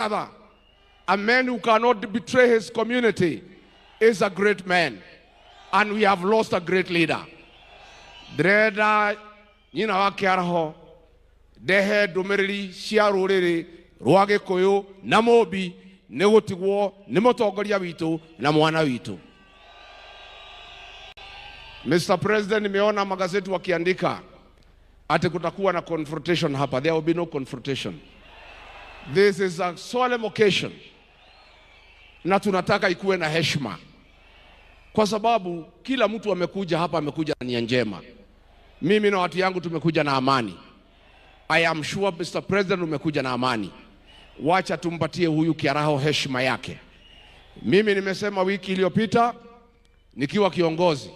Brother, a man who cannot betray his community is a great man. And we have lost a great leader. Ndĩrenda nyina wa Kĩaraho ndehe ndũmĩrĩri cia rũrĩrĩ rwa Gĩkũyũ na Mũmbi nĩ gũtigwo nĩ mũtongoria witũ na mwana witũ. Mr. President, nimeona magazeti wakiandika ati kutakuwa na confrontation hapa. There will be no confrontation. This is a solemn occasion, na tunataka ikuwe na heshima, kwa sababu kila mtu amekuja hapa, amekuja na nia njema. Mimi na watu yangu tumekuja na amani. I am sure, Mr. President, umekuja na amani. Wacha tumpatie huyu Kiaraho heshima yake. Mimi nimesema wiki iliyopita nikiwa kiongozi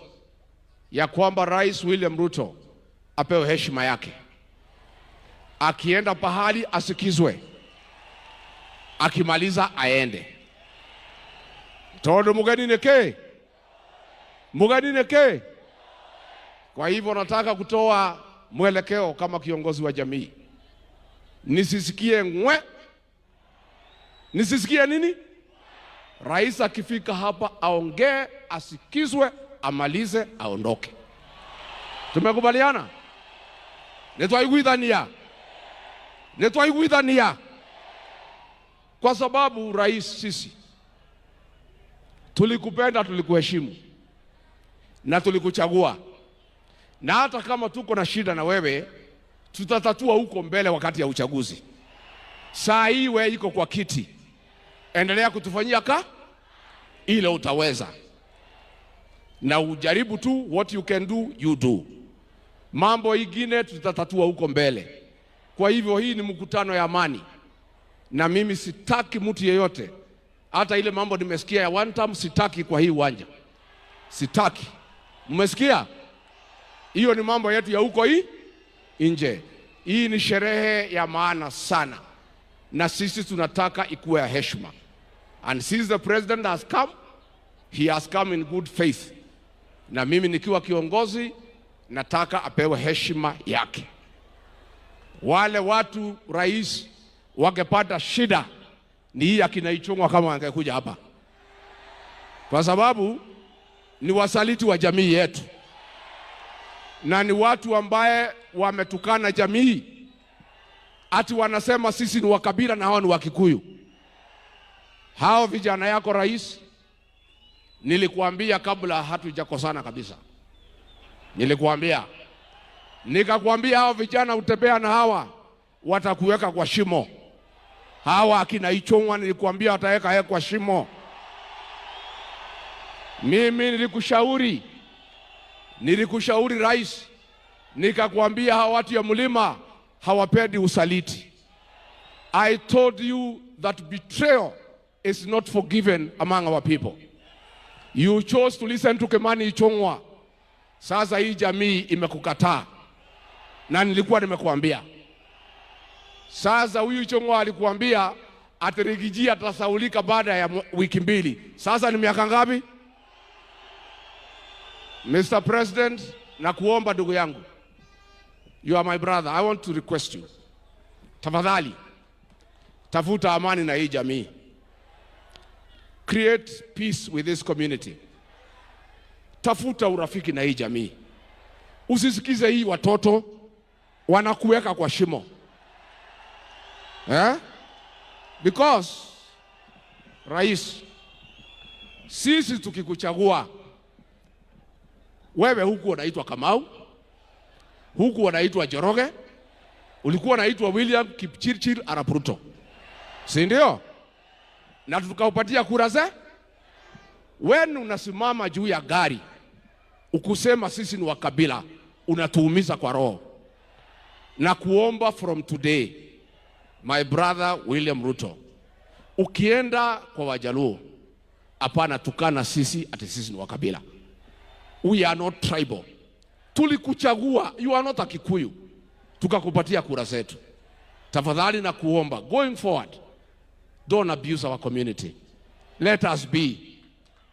ya kwamba Rais William Ruto apewe heshima yake, akienda pahali asikizwe, akimaliza aende. Tondu mugeni nĩ mugeni nĩ. Kwa hivyo nataka kutoa mwelekeo kama kiongozi wa jamii, nisisikie ngwe, nisisikie nini. Rais akifika hapa aongee, asikizwe, amalize, aondoke. Tumekubaliana? Nitwaiguithania, nitwaiguithania, kwa sababu rais, sisi tulikupenda, tulikuheshimu na tulikuchagua, na hata kama tuko na shida na wewe, tutatatua huko mbele wakati ya uchaguzi. Saa hii wewe iko kwa kiti, endelea kutufanyia ka ile utaweza, na ujaribu tu, what you can do you do. Mambo ingine tutatatua huko mbele. Kwa hivyo hii ni mkutano ya amani, na mimi sitaki mtu yeyote, hata ile mambo nimesikia ya one term, sitaki kwa hii uwanja, sitaki. Mmesikia? Hiyo ni mambo yetu ya huko hii nje. Hii ni sherehe ya maana sana, na sisi tunataka ikuwe ya heshima. And since the president has come, he has come in good faith, na mimi nikiwa kiongozi nataka apewe heshima yake. Wale watu rais wangepata shida ni hii akina Ichung'wa kama wangekuja hapa, kwa sababu ni wasaliti wa jamii yetu na ni watu ambaye wametukana jamii, ati wanasema sisi ni wakabila na hao ni Wakikuyu. Hao vijana yako rais, nilikuambia kabla hatujakosana kabisa, nilikuambia, nikakwambia hao vijana utembea na hawa watakuweka kwa shimo. Hawa akina Ichung'wa nilikuambia wataweka yeye kwa shimo. Mimi nilikushauri, nilikushauri rais, nikakwambia hawa watu ya mlima hawapendi usaliti. I told you that betrayal is not forgiven among our people. You chose to listen to Kimani Ichung'wa. Sasa hii jamii imekukataa, na nilikuwa nimekuambia. Sasa huyu Ichung'wa alikuambia ati Riggy G atasahaulika baada ya wiki 2. Sasa ni miaka ngapi? Mr. President, nakuomba ndugu yangu, you are my brother, I want to request you, tafadhali tafuta amani na hii jamii, create peace with this community, tafuta urafiki na hii jamii, usisikize hii watoto wanakuweka kwa shimo, eh? Because rais, sisi tukikuchagua wewe, huku unaitwa Kamau, huku wanaitwa Njoroge, ulikuwa unaitwa William Kipchirchir Arap Ruto, si ndio? Na tukaupatia kura ze. Wewe unasimama juu ya gari ukusema sisi ni wa kabila, unatuumiza kwa roho. Na kuomba from today, my brother William Ruto, ukienda kwa Wajaluo, hapana tukana sisi ati sisi ni wa kabila. We are not tribal. Tulikuchagua, you are not a Kikuyu, tukakupatia kura zetu. Tafadhali na kuomba, going forward, don't abuse our community. Let us be.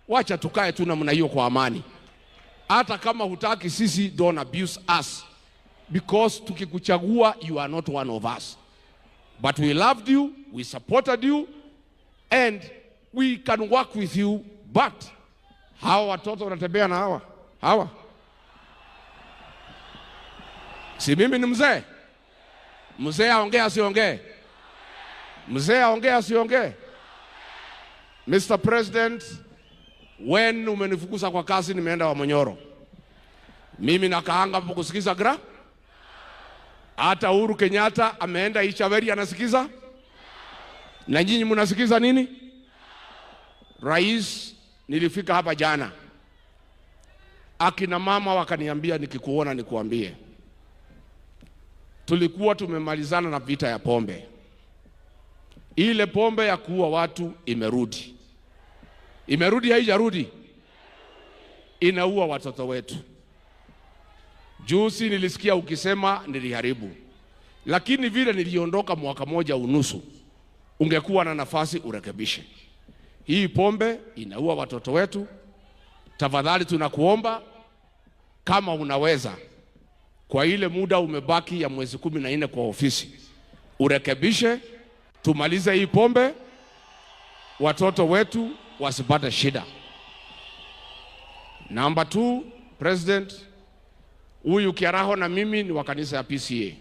Wacha tukae tu namna hiyo kwa amani. Hata kama hutaki sisi, don't abuse us because tukikuchagua you are not one of us. But we loved you, we supported you, and we can work with you, but hawa watoto wanatembea na hawa hawa, si mimi ni mzee? Mzee aongee asiongee? Mzee aongee asiongee? Mr. President, when umenifukuza kwa kazi, nimeenda Wamunyoro, mimi nakaanga hapo kusikiza gra. Hata Uhuru Kenyatta ameenda Ichaweri anasikiza, na nyinyi mnasikiza nini? Rais, nilifika hapa jana, akina mama wakaniambia nikikuona nikuambie, tulikuwa tumemalizana na vita ya pombe. Ile pombe ya kuua watu imerudi, imerudi, haijarudi? Inaua watoto wetu. Juzi nilisikia ukisema niliharibu, lakini vile niliondoka mwaka moja unusu, ungekuwa na nafasi urekebishe. Hii pombe inaua watoto wetu. Tafadhali tunakuomba kama unaweza, kwa ile muda umebaki ya mwezi 14 kwa ofisi, urekebishe, tumalize hii pombe, watoto wetu wasipate shida. Number 2, President, huyu Kiaraho na mimi ni wa kanisa ya PCA,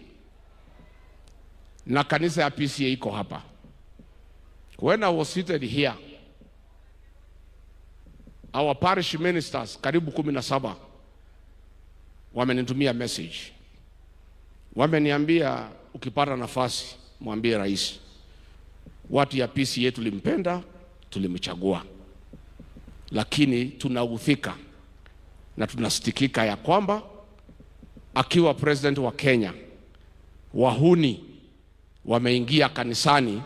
na kanisa ya PCA iko hapa. When I was seated here, our parish ministers karibu 17 wamenitumia message, wameniambia ukipata nafasi mwambie rais, watu ya PCA tulimpenda, tulimchagua, lakini tunaudhika na tunasikitika ya kwamba akiwa president wa Kenya, wahuni wameingia kanisani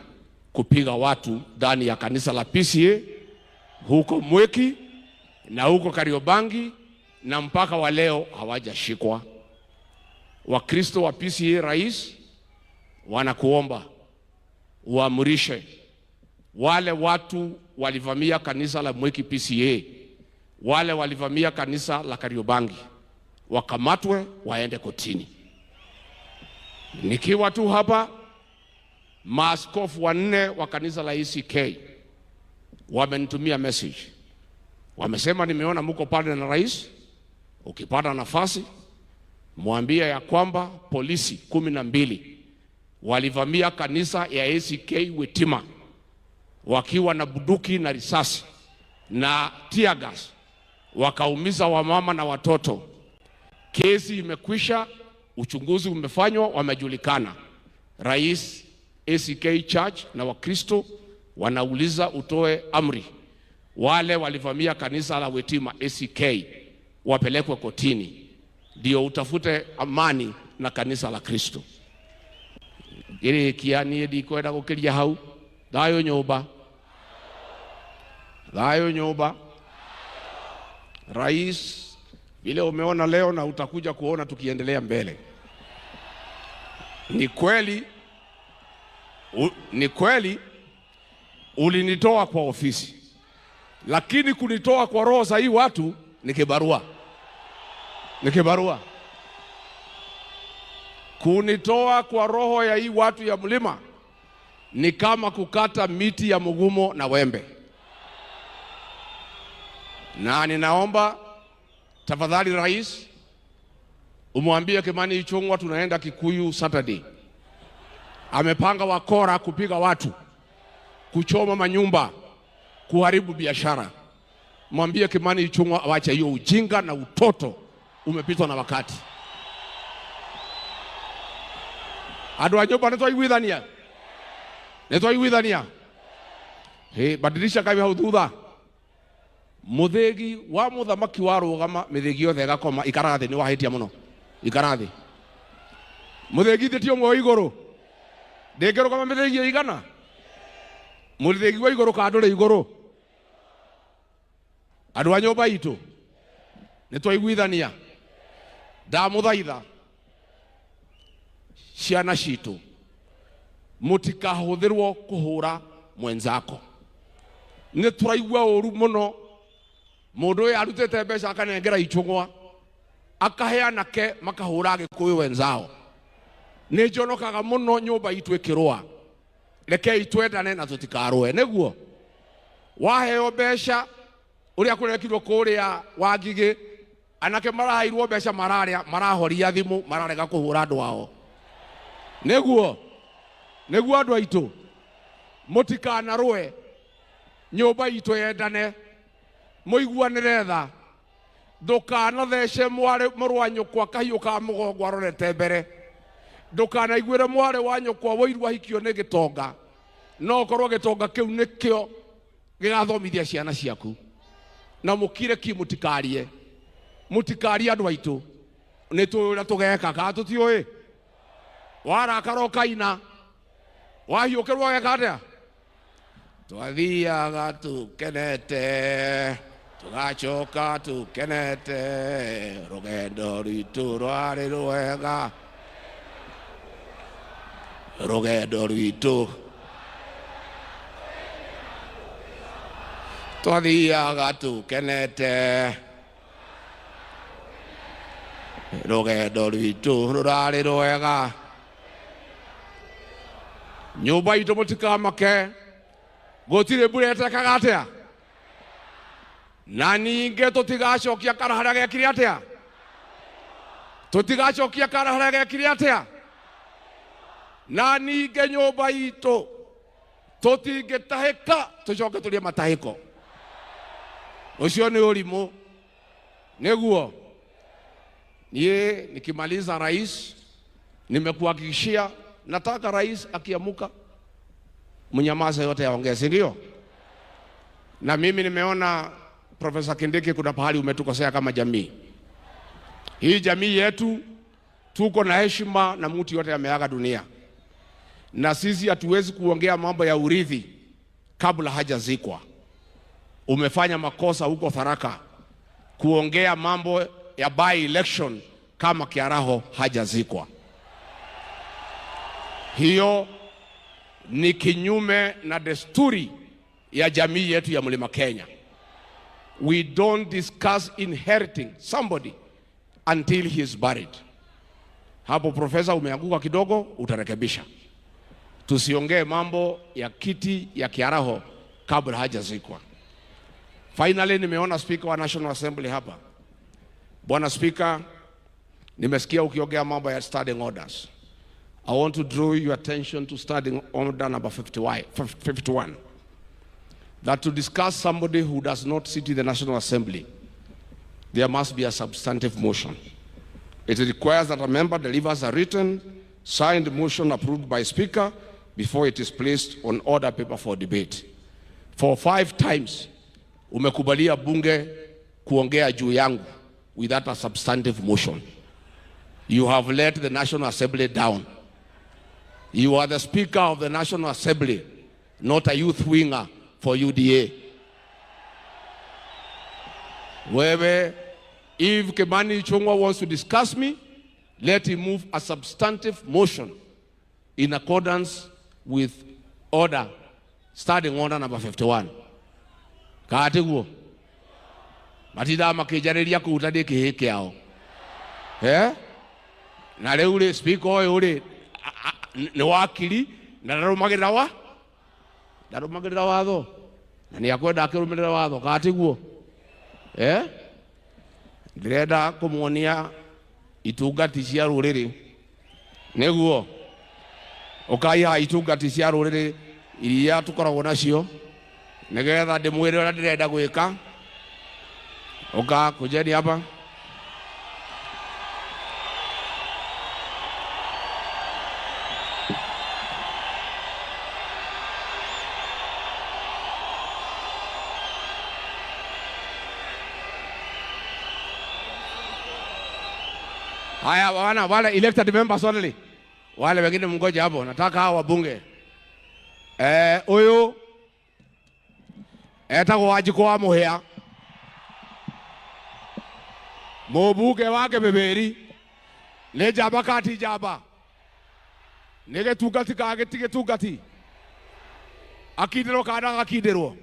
kupiga watu ndani ya kanisa la PCA huko Mwiki na huko Kariobangi, na mpaka wa leo hawajashikwa. Wakristo wa PCA, rais, wanakuomba uamrishe wale watu walivamia kanisa la Mwiki PCA, wale walivamia kanisa la Kariobangi wakamatwe waende kotini. Nikiwa tu hapa, maaskofu 4 wa kanisa la ACK wamenitumia message, wamesema nimeona muko pale na rais, ukipata nafasi mwambie ya kwamba polisi 12 walivamia kanisa ya ACK Witima wakiwa na bunduki na risasi na tear gas, wakaumiza wamama na watoto. Kesi imekwisha, uchunguzi umefanywa, wamejulikana. Rais, ACK Church na Wakristo wanauliza utoe amri wale walivamia kanisa la Witima ACK wapelekwe kotini, ndio utafute amani na kanisa la Kristo. Ngirikia nie ndikwenda gukiria hau. Thayo nyumba, thayo nyumba. Rais, vile umeona leo na utakuja kuona tukiendelea mbele, ni kweli, ni kweli ulinitoa kwa ofisi, lakini kunitoa kwa roho za hii watu ni kibarua, ni kibarua. Kunitoa kwa roho ya hii watu ya mlima ni kama kukata miti ya mugumo na wembe. Na ninaomba tafadhali rais, umwambie Kimani Ichung'wah tunaenda Kikuyu Saturday. Amepanga wakora kupiga watu, kuchoma manyumba, kuharibu biashara. Mwambie Kimani Ichung'wah awache hiyo ujinga na utoto, umepitwa na wakati. Andu a nyumba nitwaiguithania, nitwaiguithania. Hey, badilisha kabi hau thutha. Muthegi wa muthamaki wa rugama mithegi yothe igakoma. Ikara thi, ni wahitia muno. Ikara thi. Muthegi thi ti umwe wa iguru, ndingirugama mithegi igana. Muthegi wa iguru ka nduri iguru. Andu a nyumba itu nitwaiguithania. Ndamuthaitha ciana citu mutikahuthirwo kuhura mwenzako. Ni turaigua uru muno mundu uyu arutite mbeca akanengera Ichung'wah akahe anake makahura Gikuyu wenzao. Ni njonokaga muno nyumba itu ikirua. Rekei twendane na tutikarũe nĩguo. Waheo mbeca ũrĩa kũrekirwo kũrĩa Wangigĩ, anake maraheirwo mbeca mararĩa, marahoria thimũ, mararega kũhũra andũ ao. Nĩguo, nĩguo andũ aitũ mũtikanarũe, nyũmba itũ yendane, mũiguanĩre tha. Ndũkanathece mwarĩ mũrũ wa nyũkwa kahiũ ka mũgongo arorete mbere. Ndũkanaiguĩre mwarĩ wa nyũkwa wũiru ahikio nĩ gĩtonga, no ũkorwo gĩtonga kĩu nĩkĩo gĩgathomithia ciana ciaku. Na mũkire ki, mũtikarie, mũtikarie andũ aitũ. Nĩ tũĩ ũrĩa tũgeka kana tũtiũĩ? Warakara ũkaina, wahiũkĩrwo ũgeka atĩa? Twathiaga tũkenete, tũgacoka tũkenete, rũgendo rwitũ rwarĩ rwega, rũgendo rwitũ twathiaga tũkenete, rũgendo rwitũ rũrarĩ rwega. Nyũmba itũ mũtikamake, gũtirĩ mbura ĩtekaga atĩa, na ningĩ tũtigacokia kara harĩa gekire atĩa, tũtigacokia kara harĩa gekire atĩa, na ningĩ nyũmba itũ tũtingĩtahĩka tũcoke tũrĩe matahĩko. Ũcio nĩ ũrimũ. Nĩguo niĩ nikimaliza rais, nimekuhakikishia nataka rais akiamuka mnyamaze yote aongee, si ndio? Na mimi nimeona Profesa Kindiki, kuna pahali umetukosea kama jamii. Hii jamii yetu tuko na heshima na mtu yote ameaga dunia, na sisi hatuwezi kuongea mambo ya urithi kabla hajazikwa. Umefanya makosa huko Tharaka kuongea mambo ya by election kama Kiaraho hajazikwa. Hiyo ni kinyume na desturi ya jamii yetu ya Mlima Kenya. We don't discuss inheriting somebody until he is buried. Hapo profesa umeanguka kidogo, utarekebisha. Tusiongee mambo ya kiti ya Kiaraho kabla hajazikwa. Finally, nimeona Speaker wa National Assembly hapa. Bwana Speaker, nimesikia ukiongea mambo ya standing orders. I want to draw your attention to standing order number 51. That to discuss somebody who does not sit in the National Assembly, there must be a substantive motion. It requires that a member delivers a written, signed motion approved by Speaker before it is placed on order paper for debate. For 5 times, umekubalia bunge kuongea juu yangu without a substantive motion. You have let the National Assembly down. You are the Speaker of the National Assembly, not a youth winger for UDA. Wewe, if Kimani Ichung'wah wants to discuss me, let him move a substantive motion in accordance with order, standing order number 51. Kaatiguo matindaga makĩnjarĩria kũu ta ndĩ kĩhĩ kĩao. Na rĩu rĩ, speaker ũyũ rĩ, nĩ wakiri na ndarũmagĩrĩra wa? Ndarũmagĩrĩra watho. Na nĩ akwenda akĩrũmĩrĩra watho, kaatiguo? Ndĩrenda kũmuonia itungati cia rũrĩrĩ. Nĩguo ũkaiha itungati cia rũrĩrĩ iria tũkoragwo nacio, nĩgetha ndĩmwĩre ũrĩa ndĩrenda gwĩka. Ũka kujeni hapa. Haya wana wale elected members only. Wale wengine mngoje hapo, nataka hao wabunge. Huyu etagwo Wanjikũ wa Mũhĩa, mũmbunge wa Kĩmĩmĩri. Nĩ njamba kati njamba? Nĩ gĩtungati ka gĩti gĩtungati? Akindĩrwo kana ndagakindĩrwo?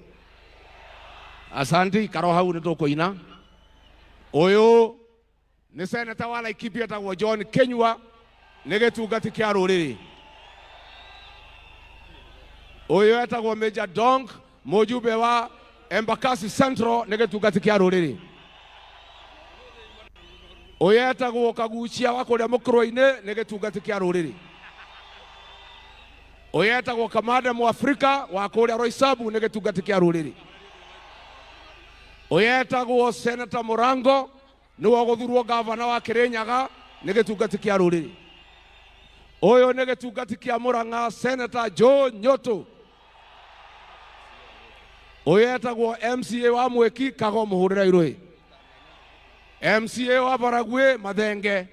Asanti, karo hau nĩ tũkũina. Ũyũ nĩ seneta wa Laikipia etagwo John Kinyua, nĩ gĩtungati kĩa rũrĩrĩ. Uyu etagwo Major Donk, mujumbe wa Embakasi Central, nĩ gĩtungati kĩa rũrĩrĩ. Uyu etagwo Kaguchia wa kũrĩa mũkũrũ-inĩ, nĩ gĩtungati kĩa rũrĩrĩ. Uyu etagwo Kamanda Mwafrika wa kũrĩa Roysambu, nĩ gĩtungati kĩa rũrĩrĩ. Uyu etagwo Senator Murango, nĩwe ũgũthurwo gavana wa Kirinyaga, nĩ gĩtungati kĩa rũrĩrĩ. Uyu nĩ gĩtungati kĩa Murang'a, Senator Joe Nyoto. Uyu etagwo MCA wa Mwiki, Kago, mũhũrĩra irũĩ. MCA wa Baragwe, Mathenge.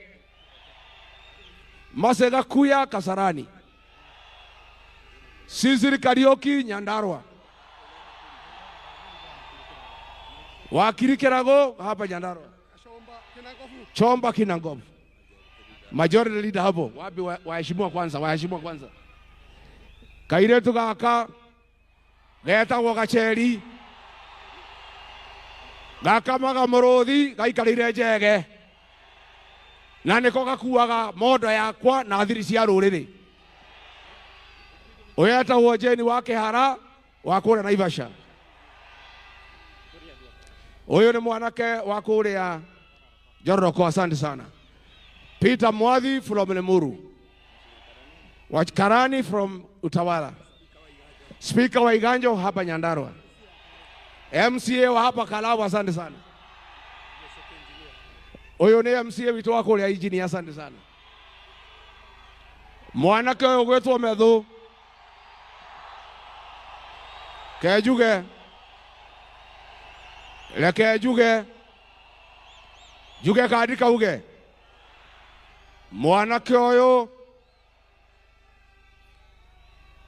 Masega Kuya, Kasarani. Cecil Kariuki, Nyandarua. Wakiri Kerago hapa Nyandarua. Chomba Kinangovu. Majority leader hapo. Wapi waheshimiwa kwanza, waheshimiwa kwanza. Kairetu gaka getagwo Gacheri. Gakamaga mũrũthi gaikarĩire njege. Na nĩko gakuaga mondo yakwa na thiri cia rũrĩrĩ. Ũyũ etagwo Jane wa Kĩhara wa kũrĩa Naivasha. Ũyũ nĩ mwanake wa kũrĩa Njoroko, asante sana. Peter Mwathi from Limuru. Wakarani from Utawala. Speaker wa Iganjo hapa Nyandarua. MCA wa hapa Kalau, asante sana. Ũyũ nĩ MCA witũ wa kũrĩa Injinia, asante sana. Mwanake ũyũ ũgwĩtwo Methu. Ke njuge. Reke njuge. Njuge kandi kauge. Mwanake ũyũ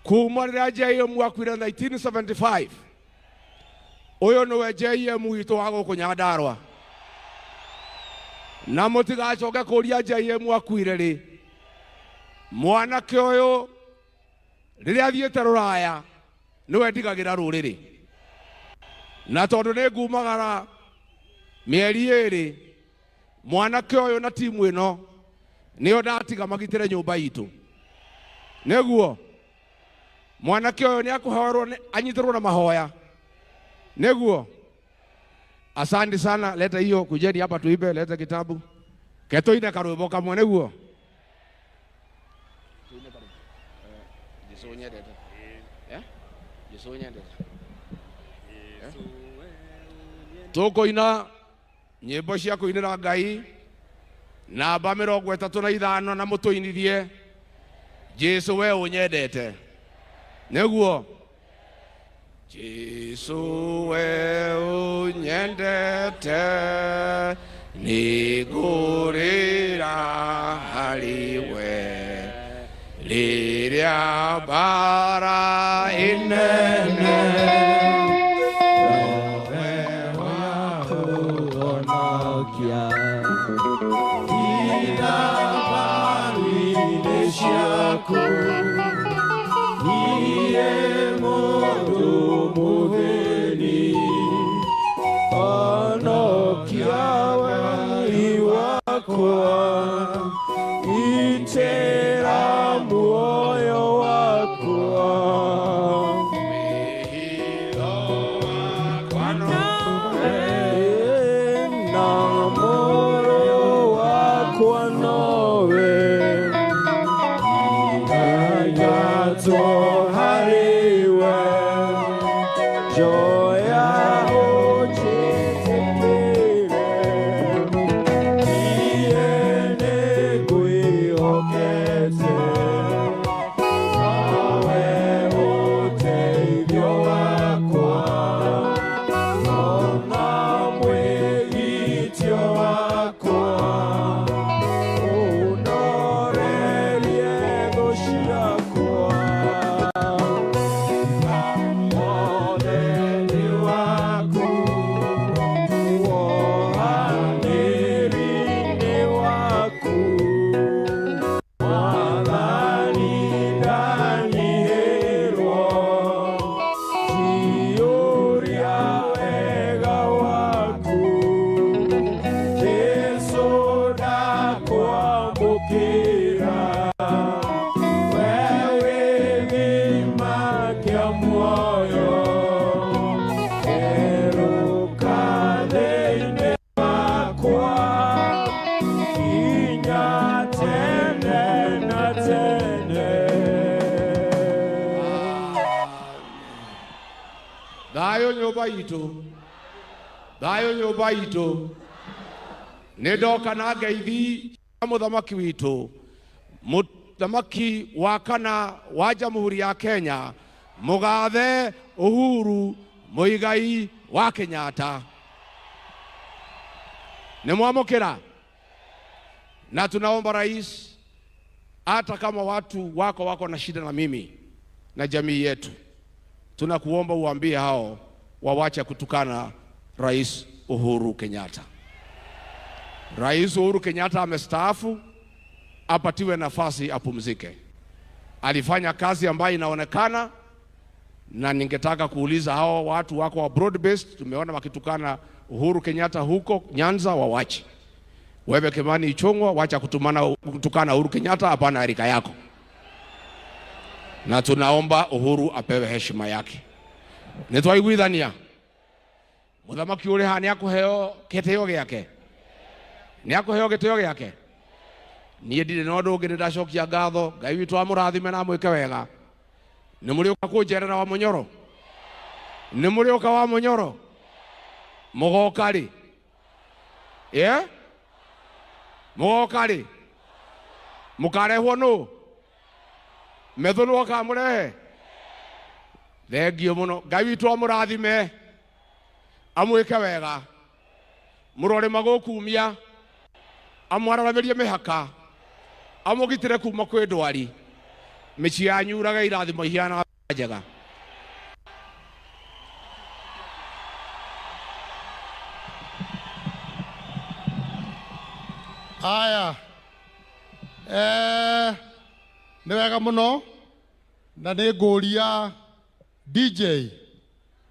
kuma rĩrĩa JM akuire 1975, ũyũ nĩwe JM witũ wa gũkũ Nyandarua, na mũtigacoke kũria JM akuire rĩ. Mwanake ũyũ rĩrĩa athiĩte rũraya nĩwe ndigagĩra rũrĩrĩ, na tondũ nĩ ngumagara mĩeri ĩrĩ, mwanake ũyũ na timu ĩno nĩo ndatiga magitĩre nyũmba itũ. Nĩguo mwanake ũyũ nĩ akũhoerwo, anyitĩrwo na mahoya nĩguo. Asante sana, leta hiyo, kujeni hapa tuibe, leta kitabu ketuine karwĩmbo kamwe nĩguo. Jesu nyendete. Eh? Jesu nyendete. Tũkũina nyĩmbo cia kũinĩra Ngai namba 35 na mũtũinithie Jesu we ũnyendete nĩguo. Jesu we ũnyendete, nĩngũrĩra harĩ we rĩrĩa mbara ĩnene. Nowe wa kũhonokia ithabaru-inĩ ciaku, niĩ mũndũ mũthĩni, honokia wai wakwa, itĩra muoyo wakwa. Wĩhitho wakwa nowe. Na mũrũ wakwa nowe, Ngatwo harĩ we, njoya ũnjĩtĩkĩre, niĩ nĩngwĩhokete, nowe ũteithio wakwa, ona mwĩgitio wakwa, ũnorerie thũ ciakwa. Mothe. Thayo nyumba itu, thayo nyumba itu. Nĩ ndoka na ngeithi cia mũthamaki witũ, mũthamaki wa kana wa Jamhuri ya Kenya, mũgathe Uhuru Muigai wa Kenyatta. Nĩ mwamũkĩra? Na tunaomba rais, hata kama watu wako wako na shida na mimi na jamii yetu, tunakuomba uambie hao wawache kutukana Rais Uhuru Kenyatta. Rais Uhuru Kenyatta amestaafu, apatiwe nafasi apumzike. Alifanya kazi ambayo inaonekana, na ningetaka kuuliza hao watu wako wa broad based, tumeona wakitukana Uhuru Kenyatta huko Nyanza, wawache. Wewe Kimani Ichung'wa, wacha kutukana Uhuru Kenyatta, hapana rika yako. Na tunaomba Uhuru apewe heshima yake. Nitwaiguithania muthamaki uri haha niakuheo gitio giake, niakuheo gitio giake. Niĩ ndirĩ na ũndũ ũngĩ, nĩndacokia ngatho. Ngai witũ amũrathime na amwĩke wega. Nĩ mũrĩũka kũnjerera wa Mũnyoro? Nĩ mũrĩũka wa Mũnyoro? Mũgoka rĩ? Ĩ? Mũgoka rĩ? Mũkarehwo nũ? Metho nĩwe ũkamũrehe? Thengio mũno. Ngai witũ amũrathime, amwĩke wega, mũrore magũkumia, amwararamĩrie mĩhaka, amũgitĩre kuma kwĩ ndwari, mĩciĩ yanyu urage irathimo ihiana njega. Haya, nĩ wega mũno na nĩ ngũria DJ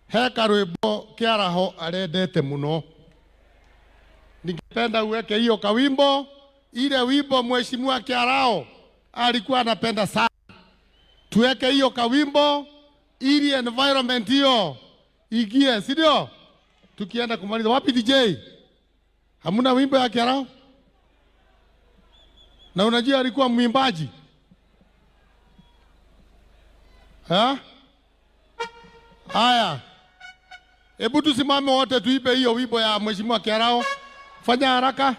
he karwĩmbo Kĩaraho arendete mũno. Ningependa uweke hiyo kawimbo, ile wimbo mheshimiwa Kĩaraho alikuwa anapenda sana. Tuweke hiyo kawimbo ili environment hiyo igie, si ndio? Tukienda kumaliza. Wapi DJ? Hamuna wimbo ya Kĩaraho? Na unajua alikuwa mwimbaji. Ha? Haya. Hebu tusimame wote tuipe hiyo wimbo ya mheshimiwa Kĩaraho. Fanya haraka.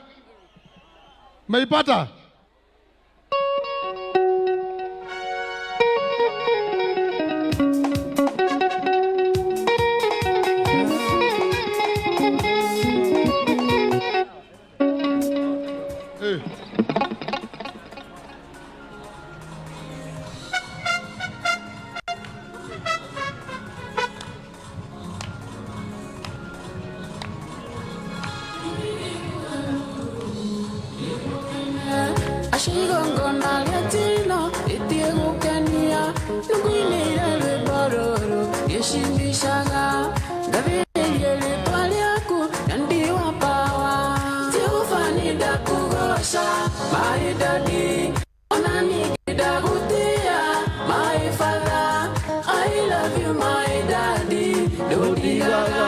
Umeipata? Ashigongona rĩatino ĩtie gũkenia nĩngũinĩire rwĩmbo rũrũ gĩcindishaga ngathĩrĩrie rĩtwa rĩaku na ndiwa pawa Jehova nĩndakũgoca my daddy ona ningĩ ndagũtĩĩa my father I love you my daddy ndũndigaga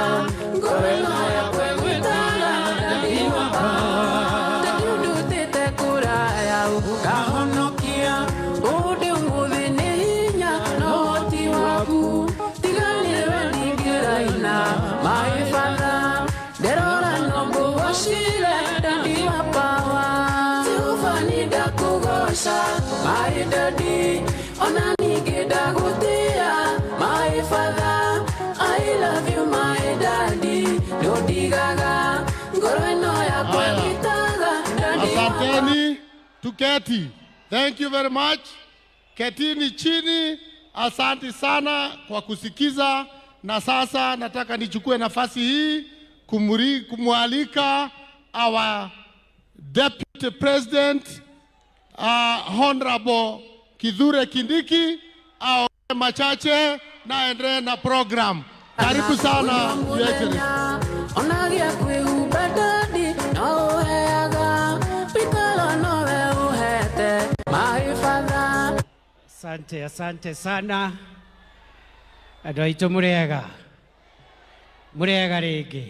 ngoro ĩno yakwa ĩgwĩtaga daddy wa pawa daddy ũndutĩte kũraya ũkahonokia ũndĩ ũmũthĩ nĩ hinya na ũhoti waku tiga nĩwe ndingĩraina my father nderora no ngũgocire daddy wa pawa Jehova nĩndakũgoca my daddy ona ningĩ ndagũtĩĩa my father I love you my daddy ndũndigaga ngoro ĩno yakwa Haya. ĩgwĩtaga daddy wa pawa. Asanteni, tuketi. Thank you very much. Ketini chini. Asante sana kwa kusikiza. Na sasa nataka nichukue nafasi hii kumwalika our Deputy President Honorable Kithure Kindiki aongee machache na aendelee na program. Karibu sana, Your Excellency. Onagia kwĩhumba daddy no ũheaga wĩikaro nowe ũhete my father. Asante, asante sana andũ aitũ, mũrĩega mũrĩega rĩngĩ.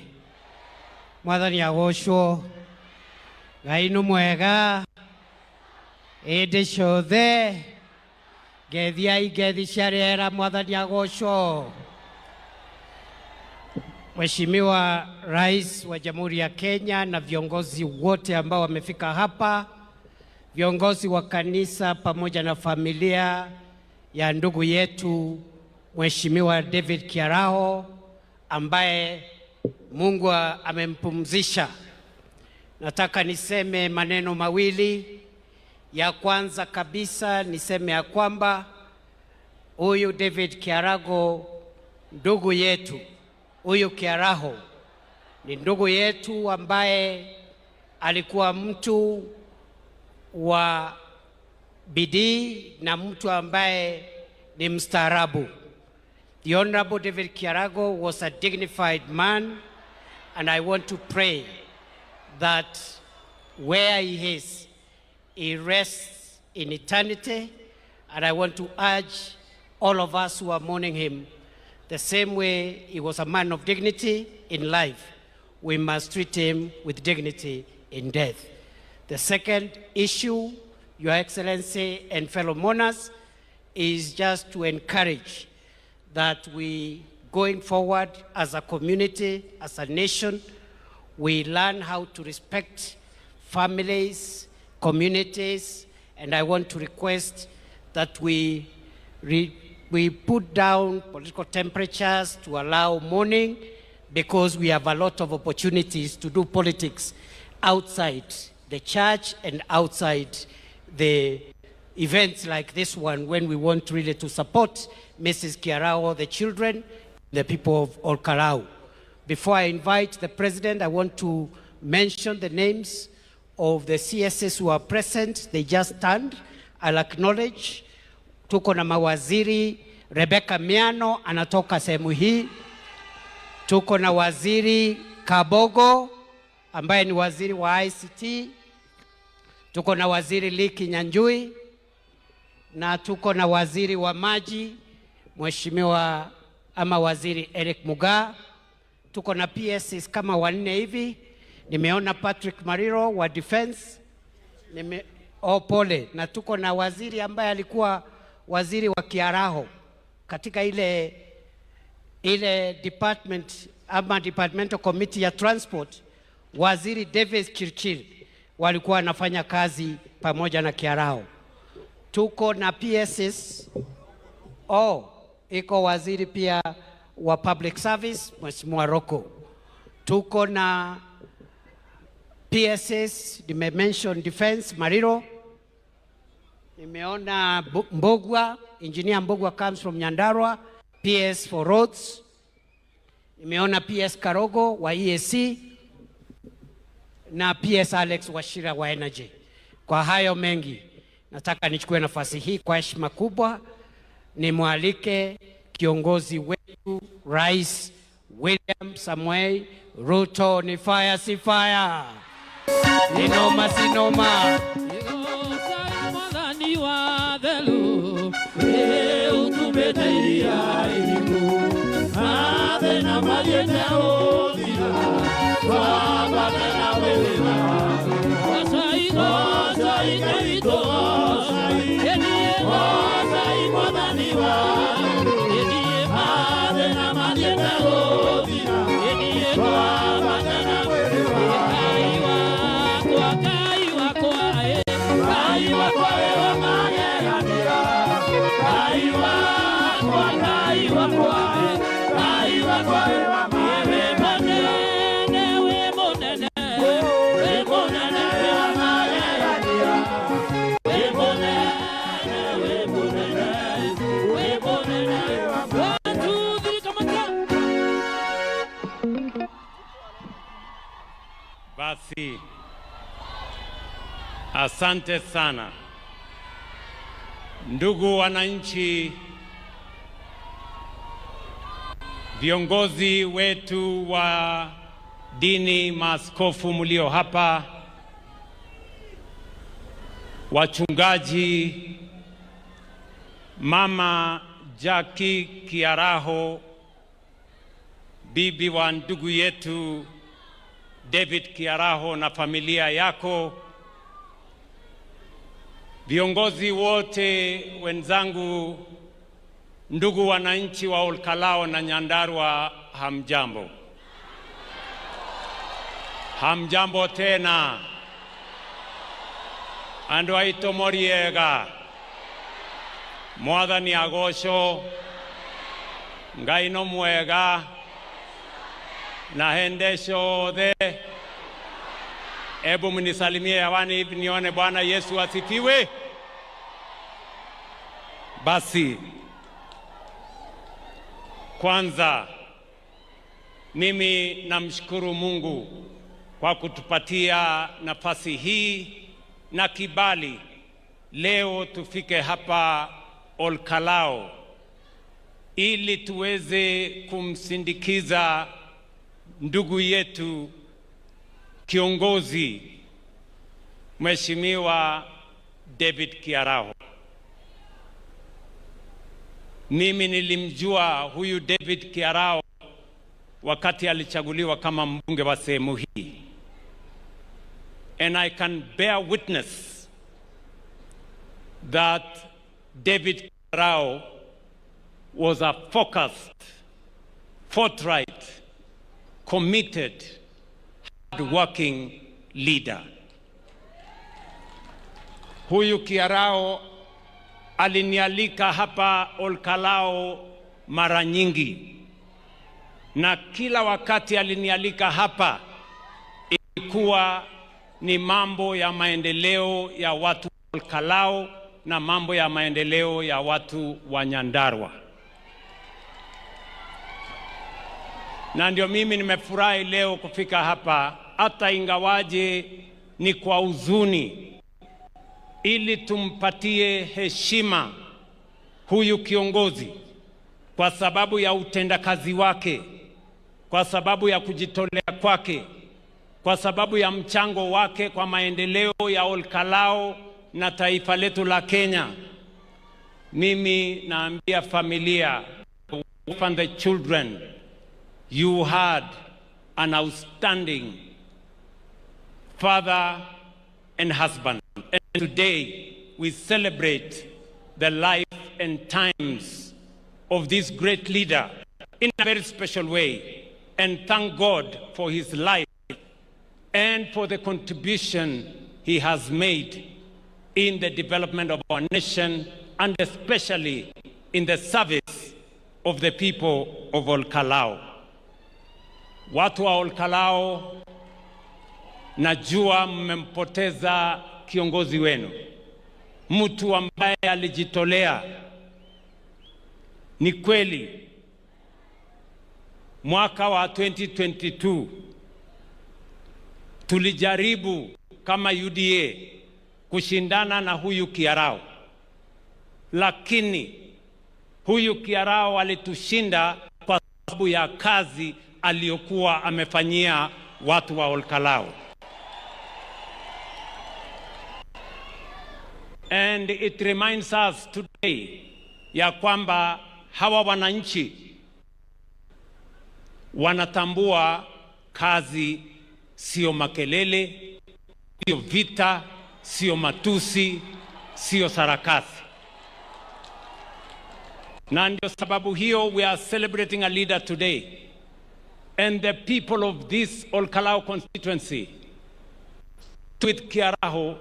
Mwathani agocwo. Ngai nĩ mwega ĩndĩ ciothe. Ngethiai ngethi cia rĩera. Mwathani agocwo. Mheshimiwa Rais wa Jamhuri ya Kenya na viongozi wote ambao wamefika hapa, viongozi wa kanisa pamoja na familia ya ndugu yetu Mheshimiwa David Kiaraho ambaye Mungu amempumzisha. Nataka niseme maneno mawili. Ya kwanza kabisa niseme ya kwamba huyu David Kiaraho ndugu yetu, huyu Kiaraho ni ndugu yetu ambaye alikuwa mtu wa bidii na mtu ambaye ni mstaarabu. The Honorable David Kiaraho was a dignified man, and I want to pray that where he is, he rests in eternity. And I want to urge all of us who are mourning him, the same way he was a man of dignity in life, we must treat him with dignity in death. The second issue, Your Excellency and fellow mourners, is just to encourage that we, going forward as a community, as a nation, we learn how to respect families, communities, and I want to request that we put down political temperatures to allow mourning, because we have a lot of opportunities to do politics outside the church and outside the events like this one, when we want really to support Mrs. Kiaraho, the children, the people of Olkalou. Before I invite the president, I want to mention the names of the CSs who are present. They just stand. I'll acknowledge. Tuko na mawaziri. Rebecca Miano anatoka sehemu hii. Tuko na Waziri Kabogo ambaye ni waziri wa ICT. Tuko na Waziri Lee Kinyanjui na tuko na waziri wa maji, Mheshimiwa ama Waziri Eric Mugaa. Tuko na PSs kama wanne hivi. Nimeona Patrick Mariro wa defense. Oh, pole. Na tuko na waziri ambaye alikuwa waziri wa Kiaraho katika ile department ama departmental committee ya transport, Waziri Davis Chirchir, walikuwa wanafanya kazi pamoja na Kiaraho. Tuko na PSs. Oh, iko waziri pia wa public service, Mheshimiwa Roko. Tuko na PSs, nime mention defense, Mariro. Nimeona Mbugua, Engineer Mbugua comes from Nyandarua, PS for roads. Nimeona PS Karogo wa EAC na PS Alex Wachira wa Energy. Kwa hayo mengi, nataka nichukue nafasi hii kwa heshima kubwa nimwalike kiongozi wetu, Rais William Samoei Ruto. Ni fire si fire? Ni noma si noma? Mwathani wa thelu utumĩte iria iriku mathĩna mathiĩte gũthira twambate na wĩrĩ Gocai, gocai Ngai witũ, gocai, gocai Mwathani wa mathĩna mathiĩte gũthira twambate na wĩrĩ Ngai wakwa, Ngai wakwa, Ngai wakwa wĩ wa magegania, Ngai wakwa, Ngai wakwa, Ngai wakwa wĩ wa magegania, wĩ mũnene, wĩ mũnene, wĩ wa magegania, wĩ mũnene, wĩ mũnene, wĩ mũnene. One, two, three, come on, come. Basi, asante sana, ndugu wananchi, viongozi wetu wa dini, maaskofu mlio hapa, wachungaji, Mama Jackie Kiaraho, bibi wa ndugu yetu David Kiaraho na familia yako, viongozi wote wenzangu, ndugu wananchi wa Olkalou na Nyandarua, hamjambo. Hamjambo tena. Andu aitũ moriega. Mwathani agocwo. Ngai no mwega na hende ciothe. Ebu mnisalimie hewani hivi nione. Bwana Yesu asifiwe. Basi kwanza mimi namshukuru Mungu kwa kutupatia nafasi hii na kibali leo tufike hapa Olkalou ili tuweze kumsindikiza ndugu yetu kiongozi Mheshimiwa David Kiaraho. Mimi nilimjua huyu David Kiaraho wakati alichaguliwa kama mbunge wa sehemu hii. And I can bear witness that David Kiaraho was a focused, forthright, committed, hardworking leader. Huyu Kiaraho alinialika hapa Olkalou mara nyingi, na kila wakati alinialika hapa ilikuwa ni mambo ya maendeleo ya watu wa Olkalou na mambo ya maendeleo ya watu wa Nyandarua. Na ndio mimi nimefurahi leo kufika hapa, hata ingawaje ni kwa huzuni, ili tumpatie heshima huyu kiongozi kwa sababu ya utendakazi wake, kwa sababu ya kujitolea kwake, kwa sababu ya mchango wake kwa maendeleo ya Olkalou na taifa letu la Kenya. Mimi naambia familia, the wife and the children, you had an outstanding father and husband. And today we celebrate the life and times of this great leader in a very special way, and thank God for his life and for the contribution he has made in the development of our nation and especially in the service of the people of Olkalou. Watu wa Olkalou, najua mmempoteza kiongozi wenu, mtu ambaye alijitolea. Ni kweli mwaka wa 2022 tulijaribu kama UDA kushindana na huyu Kiaraho, lakini huyu Kiaraho alitushinda kwa sababu ya kazi aliyokuwa amefanyia watu wa Olkalou. And it reminds us today ya kwamba hawa wananchi wanatambua kazi sio makelele, sio vita, sio matusi, sio sarakasi. Na ndio sababu hiyo we are celebrating a leader today. And the people of this Olkalou constituency with Kiaraho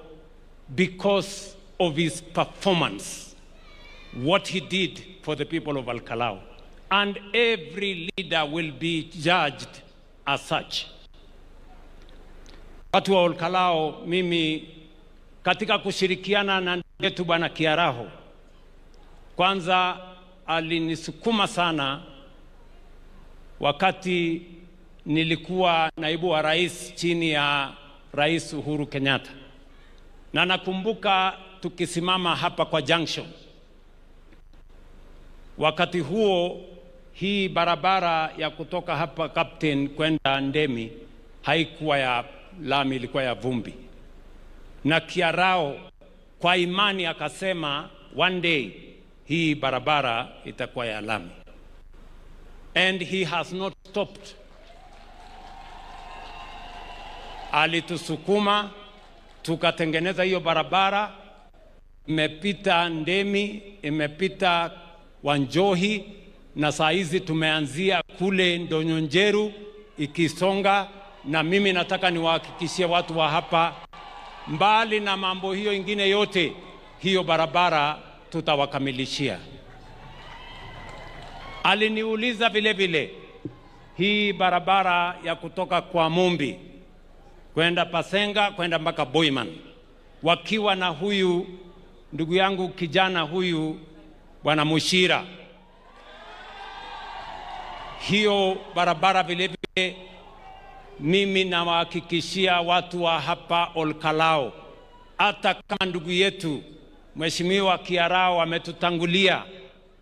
because of his performance, what he did for the people of Olkalou. And every leader will be judged as such. Watu wa Olkalou, mimi katika kushirikiana na ndugu yetu Bwana Kiaraho, kwanza alinisukuma sana wakati nilikuwa naibu wa rais chini ya Rais Uhuru Kenyatta. Na nakumbuka tukisimama hapa kwa junction. Wakati huo hii barabara ya kutoka hapa Captain kwenda Ndemi haikuwa ya lami, ilikuwa ya vumbi. Na Kiaraho kwa imani akasema one day hii barabara itakuwa ya lami. And he has not stopped. Alitusukuma tukatengeneza hiyo barabara, imepita Ndemi, imepita Wanjohi, na saa hizi tumeanzia kule Ndonyonjeru ikisonga Na mimi nataka niwahakikishie watu wa hapa, mbali na mambo hiyo ingine yote, hiyo barabara tutawakamilishia. Aliniuliza vile vile hii barabara ya kutoka kwa Mumbi kwenda Pasenga kwenda mpaka Boiman, wakiwa na huyu ndugu yangu kijana huyu Bwana Mushira. Hiyo barabara vile vile mimi nawahakikishia watu wa hapa Olkalao, hata kama ndugu yetu Mheshimiwa Kiarao ametutangulia,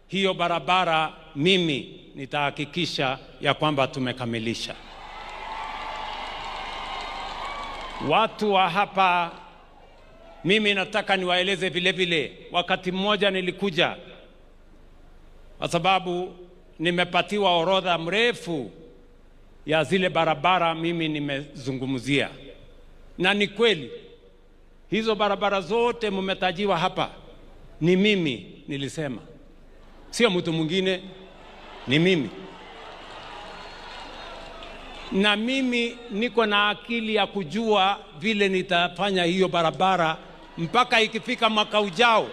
hiyo barabara mimi nitahakikisha ya kwamba tumekamilisha. Watu wa hapa mimi nataka niwaeleze vile vile, wakati mmoja nilikuja kwa sababu nimepatiwa orodha mrefu ya zile barabara mimi nimezungumzia, na ni kweli hizo barabara zote mmetajiwa hapa, ni mimi nilisema, sio mtu mwingine, ni mimi. Na mimi niko na akili ya kujua vile nitafanya hiyo barabara mpaka ikifika mwaka ujao,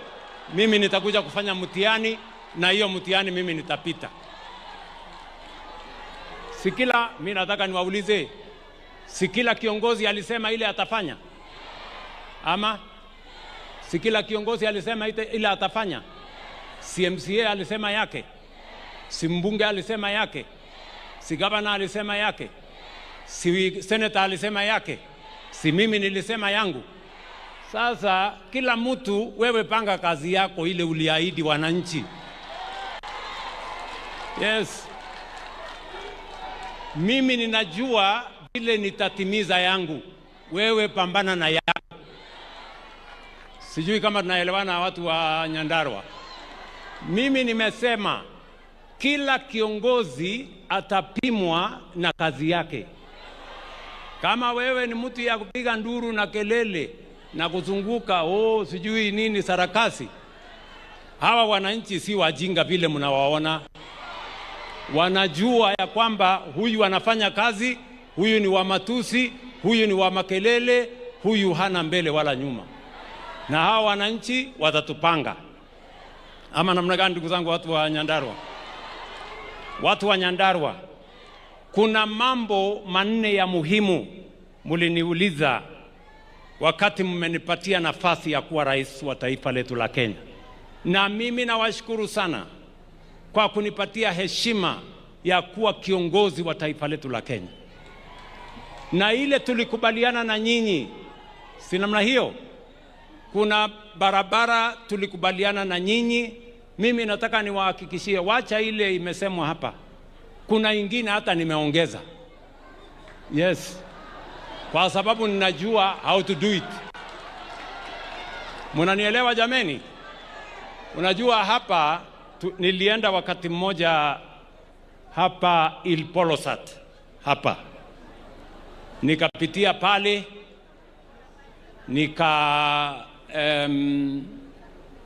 mimi nitakuja kufanya mtihani, na hiyo mtihani mimi nitapita. Sikila, mimi nataka niwaulize, si kila kiongozi alisema ile atafanya? Ama si kila kiongozi alisema ile atafanya? Si MCA alisema yake? Si mbunge alisema yake? Si gavana alisema yake? Si senator alisema yake? Si mimi nilisema yangu? Sasa kila mtu, wewe panga kazi yako ile uliahidi wananchi. Yes. Mimi ninajua vile nitatimiza yangu, wewe pambana na yako. Sijui kama tunaelewana watu wa Nyandarua. Mimi nimesema kila kiongozi atapimwa na kazi yake. Kama wewe ni mtu ya kupiga nduru na kelele na kuzunguka, oh, sijui nini sarakasi, hawa wananchi si wajinga vile mnawaona. Wanajua ya kwamba huyu anafanya kazi, huyu ni wa matusi, huyu ni wa makelele, huyu hana mbele wala nyuma. Na hawa wananchi watatupanga. Ama namna gani, ndugu zangu watu wa Nyandarua? Watu wa Nyandarua, kuna mambo manne ya muhimu muliniuliza wakati mmenipatia nafasi ya kuwa rais wa taifa letu la Kenya. Na mimi nawashukuru sana kwa kunipatia heshima ya kuwa kiongozi wa taifa letu la Kenya. Na ile tulikubaliana na nyinyi, si namna hiyo? Kuna barabara tulikubaliana na nyinyi. Mimi nataka niwahakikishie, wacha ile imesemwa hapa, kuna ingine hata nimeongeza. Yes, kwa sababu ninajua how to do it. Mnanielewa jameni? Unajua hapa nilienda wakati mmoja hapa Ilpolosat hapa, nikapitia pale nika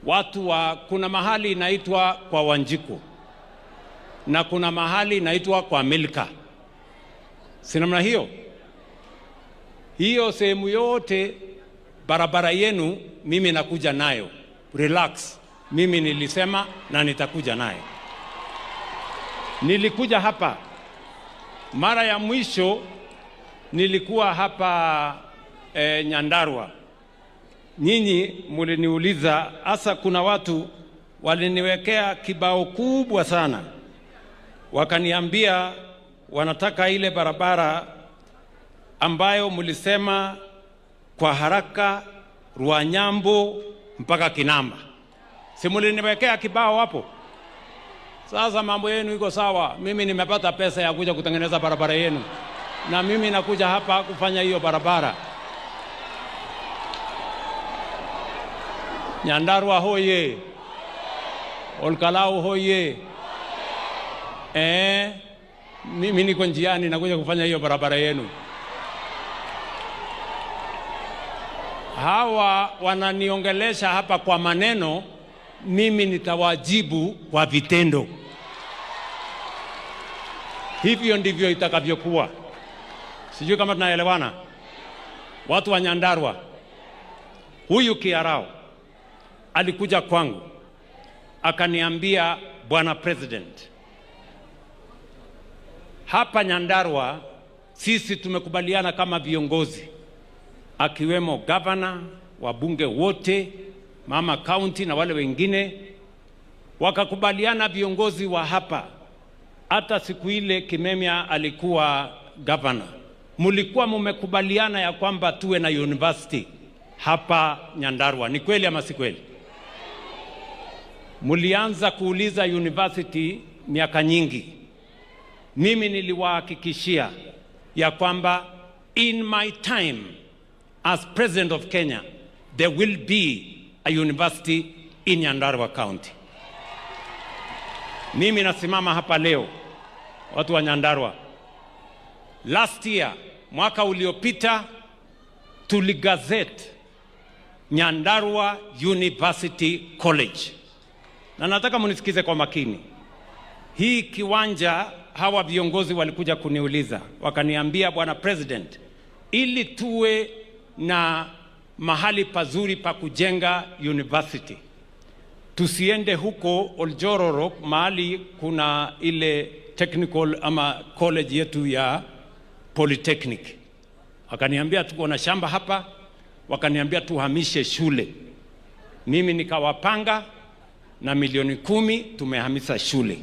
watu wa, kuna mahali inaitwa kwa Wanjiku na kuna mahali inaitwa kwa Milka, si namna hiyo? Hiyo sehemu yote barabara yenu mimi nakuja nayo, relax. Mimi nilisema na nitakuja nayo. Nilikuja hapa mara ya mwisho, nilikuwa hapa Nyandarua. Nyinyi muliniuliza, hasa kuna watu waliniwekea kibao kubwa sana, wakaniambia wanataka ile barabara ambayo mulisema kwa haraka Ruanyambo mpaka Kinamba. Si muliniwekea kibao hapo? Sasa mambo yenu iko sawa, mimi nimepata pesa ya kuja kutengeneza barabara yenu, na mimi nakuja hapa kufanya hiyo barabara. Nyandarua hoye, Olkalau hoye. Mimi niko njiani nakuja kufanya hiyo barabara yenu. Hawa wananiongelesha hapa kwa maneno, mimi nitawajibu kwa vitendo. Hivyo ndivyo itakavyokuwa. Sijui kama tunaelewana. Watu wa Nyandarua, huyu Kiarao alikuja kwangu akaniambia, Bwana President, hapa Nyandarua sisi tumekubaliana kama viongozi, akiwemo gavana, wabunge wote, mama county na wale wengine, wakakubaliana viongozi wa hapa. Hata siku ile Kimemia alikuwa gavana, mulikuwa mumekubaliana ya kwamba tuwe na university hapa Nyandarua. Ni kweli ama si kweli? Mulianza kuuliza university miaka nyingi. Mimi niliwahakikishia ya kwamba in my time as president of Kenya there will be a university in Nyandarua County. Mimi nasimama hapa leo, watu wa Nyandarua. Last year, mwaka uliopita, tuligazette Nyandarua University College, na nataka munisikize kwa makini. Hii kiwanja, hawa viongozi walikuja kuniuliza, wakaniambia, Bwana President, ili tuwe na mahali pazuri pa kujenga university, tusiende huko Oljororok mahali kuna ile technical ama college yetu ya polytechnic. Wakaniambia tuko na shamba hapa, wakaniambia tuhamishe shule. Mimi nikawapanga na milioni 10 tumehamisha shule.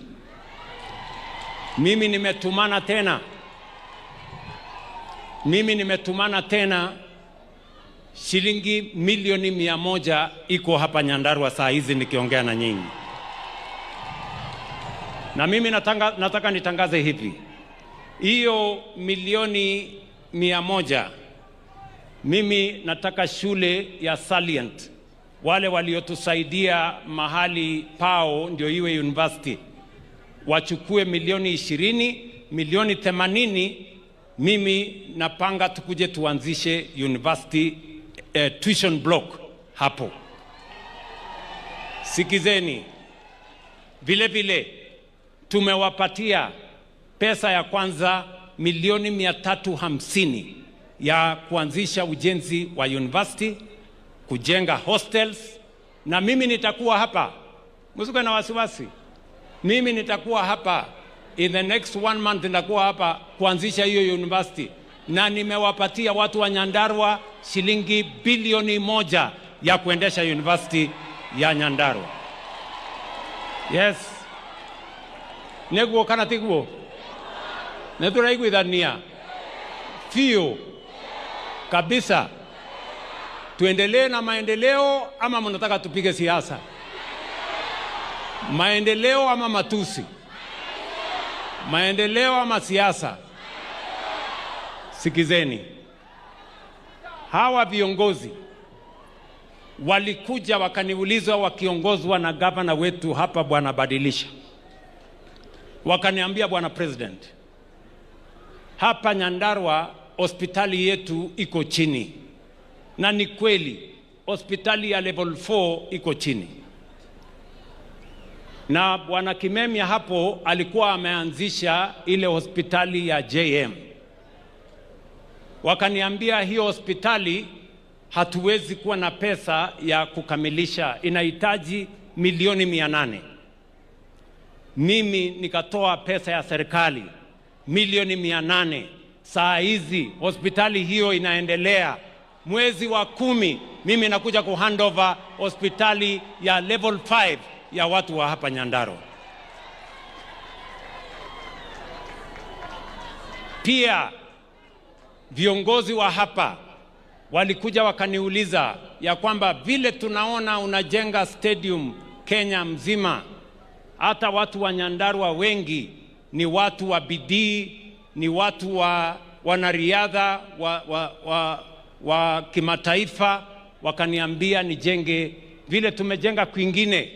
Mimi nimetumana tena, mimi nimetumana tena shilingi milioni 100 iko hapa Nyandarua saa hizi nikiongea na nyinyi. Na mimi nataka nitangaze hivi, hiyo milioni 100 mimi nataka shule ya Salient, wale waliotusaidia mahali pao ndio iwe university, wachukue milioni 20, milioni 80 mimi napanga tukuje tuanzishe university tuition block hapo. Sikizeni, vile vile tumewapatia pesa ya kwanza milioni 350 ya kuanzisha ujenzi wa university, kujenga hostels, na mimi nitakuwa hapa, msikuwe na wasiwasi. Mimi nitakuwa hapa in the next one month, nitakuwa hapa kuanzisha hiyo university, na nimewapatia watu wa Nyandarua shilingi bilioni 1 ya kuendesha university ya Nyandarua. Yes, neguo kana tiguo nituraiguithania fiu kabisa. Tuendelee na maendeleo ama mnataka tupige siasa? Maendeleo ama matusi? Maendeleo ama siasa? Sikizeni, hawa viongozi walikuja wakaniuliza, wakiongozwa na gavana wetu hapa Bwana Badilisha, wakaniambia, Bwana President, hapa Nyandarua hospitali yetu iko chini, na ni kweli hospitali ya level 4 iko chini, na Bwana Kimemia hapo alikuwa ameanzisha ile hospitali ya JM. Wakaniambia hiyo hospitali hatuwezi kuwa na pesa ya kukamilisha, inahitaji milioni 800. Mimi nikatoa pesa ya serikali milioni 800. Saa hizi hospitali hiyo inaendelea. Mwezi wa 10 mimi nakuja kuhandover hospitali ya level 5 ya watu wa hapa Nyandarua. Pia viongozi wa hapa walikuja wakaniuliza ya kwamba vile tunaona unajenga stadium Kenya mzima, hata watu wa Nyandarua wengi ni watu wa bidii, ni watu wa wanariadha wa kimataifa. Wakaniambia nijenge vile tumejenga kwingine,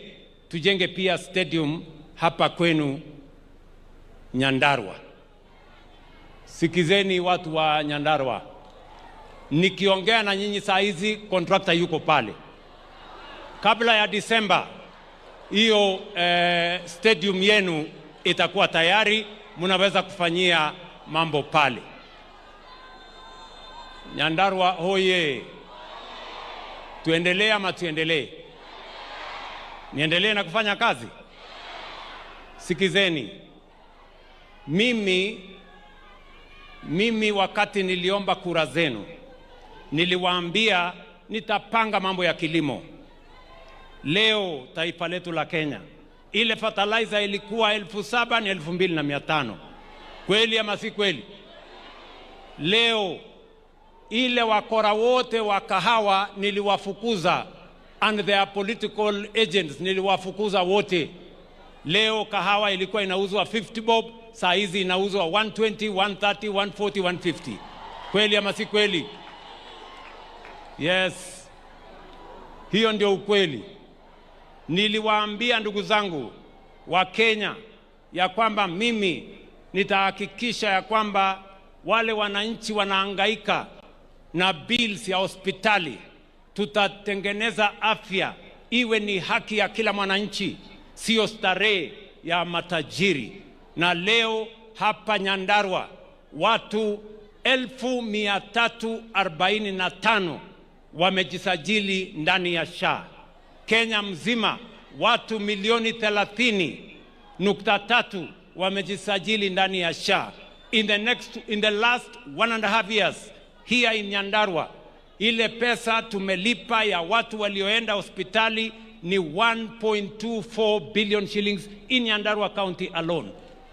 tujenge pia stadium hapa kwenu Nyandarua. Sikizeni watu wa Nyandarua, nikiongea na nyinyi saa hizi, contractor yuko pale. Kabla ya Disemba hiyo stadium yenu itakuwa tayari, mnaweza kufanyia mambo pale. Nyandarua hoye! Tuendelee ama tuendelee? Niendelee na kufanya kazi? Sikizeni, mimi wakati niliomba kura zenu niliwaambia nitapanga mambo ya kilimo. Leo taifa letu la Kenya, ile fertilizer ilikuwa 7,000 ni 2,500. Kweli ama si kweli? Leo ile wakora wote wa kahawa niliwafukuza, and their political agents niliwafukuza wote. Leo kahawa ilikuwa inauzwa 50 bob, saa hizi inauzwa 120, 130, 140, 150. Kweli ama si kweli? Yes, hiyo ndio ukweli. Niliwaambia ndugu zangu wa Kenya ya kwamba mimi nitahakikisha ya kwamba wale wananchi wanahangaika na bills ya hospitali, tutatengeneza afya iwe ni haki ya kila mwananchi, sio starehe ya matajiri. Na leo hapa Nyandarua watu 345,000 wamejisajili ndani ya SHA. Kenya mzima watu milioni 30.3 wamejisajili ndani ya SHA. In the last 1.5 years here in Nyandarua, ile pesa tumelipa ya watu walioenda hospitali ni 1.24 billion shillings in Nyandarua County alone.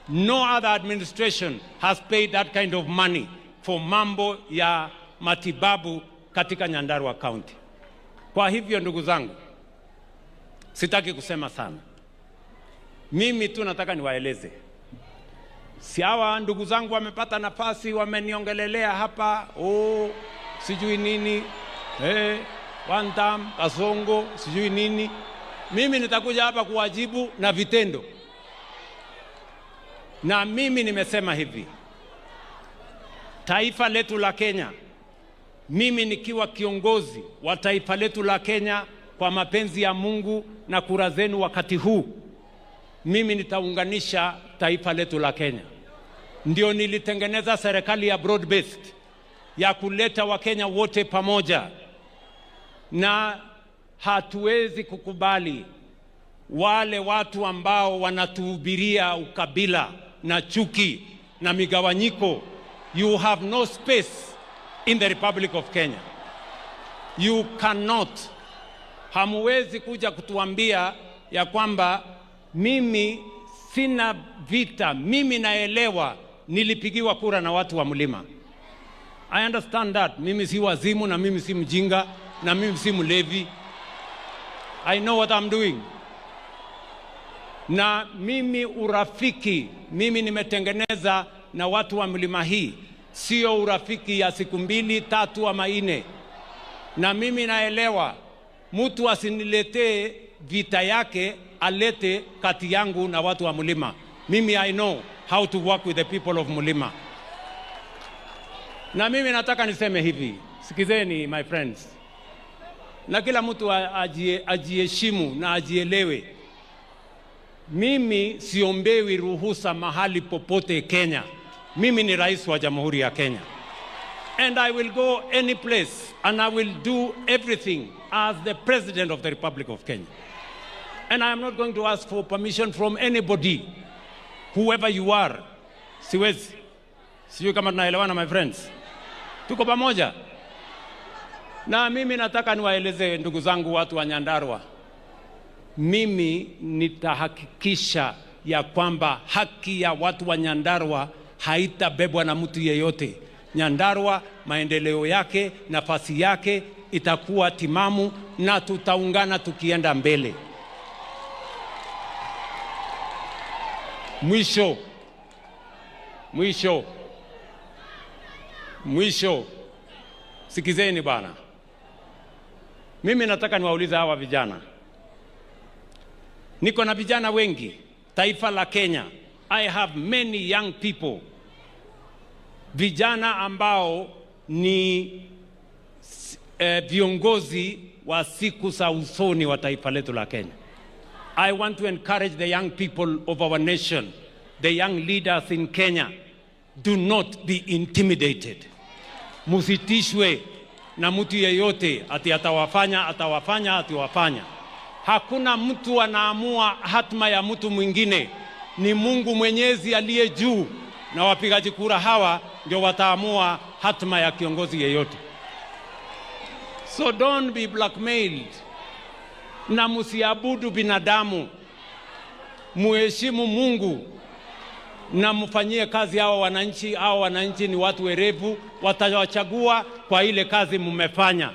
No other administration has paid that kind of money for mambo ya matibabu katika Nyandarua County. Kwa hivyo ndugu zangu, sitaki kusema sana. Mimi tu nataka niwaeleze, si hawa ndugu zangu wamepata nafasi, wameniongelelea hapa, oh, sijui nini one time Kasongo sijui nini. Mimi nitakuja hapa kuwajibu na vitendo, na mimi nimesema hivi, taifa letu la Kenya, mimi nikiwa kiongozi wa taifa letu la Kenya kwa mapenzi ya Mungu na kura zenu wakati huu, mimi nitaunganisha taifa letu la Kenya. Ndio nilitengeneza serikali ya broad based ya kuleta Wakenya wote pamoja, na hatuwezi kukubali wale watu ambao wanatuhubiria ukabila na chuki na migawanyiko. You have no space in the Republic of Kenya. You cannot. Hamuwezi kuja kutuambia ya kwamba mimi sina vita, mimi naelewa nilipigiwa kura na watu wa mlima. I understand that. Mimi si wazimu na mimi si mjinga na mimi si mlevi. I know what I'm doing. Na mimi urafiki, mimi nimetengeneza na watu wa mlima hii, sio urafiki ya siku mbili tatu ama nne. Na mimi naelewa mtu asiniletee vita yake, alete kati yangu na watu wa mlima. Mimi I know how to work with the people of mlima. Na mimi nataka niseme hivi, sikizeni my friends, na kila mtu ajiheshimu na ajielewe. Mimi siombewi ruhusa mahali popote Kenya. Mimi ni rais wa Jamhuri ya Kenya. And I will go any place and I will do everything as the President of the Republic of Kenya. And I am not going to ask for permission from anybody, whoever you are. Siwezi. Sijui kama tunaelewana my friends. Tuko pamoja? Na mimi nataka niwaeleze ndugu zangu watu wa Nyandarua, mimi nitahakikisha ya kwamba haki ya watu wa Nyandarua haitabebwa na mtu yeyote. Nyandarua maendeleo yake, nafasi yake itakuwa timamu na tutaungana tukienda mbele. Mwisho, mwisho, mwisho, sikizeni bana. Mimi nataka niwaulize hawa vijana. Niko na vijana wengi taifa la Kenya. I have many young people, vijana ambao ni viongozi wa siku za usoni wa taifa letu la Kenya. I want to encourage the young people of our nation, the young leaders in Kenya, do not be intimidated. Musitishwe na mtu yeyote ati atawafanya atawafanya atiwafanya. Hakuna mtu anaamua hatma ya mtu mwingine, ni Mungu Mwenyezi aliye juu, na wapigaji kura hawa ndio wataamua hatma ya kiongozi yeyote. So don't be blackmailed, na msiabudu binadamu, muheshimu Mungu na mfanyie kazi hawa wananchi. Hawa wananchi ni watu werevu, watawachagua kwa ile kazi mmefanya,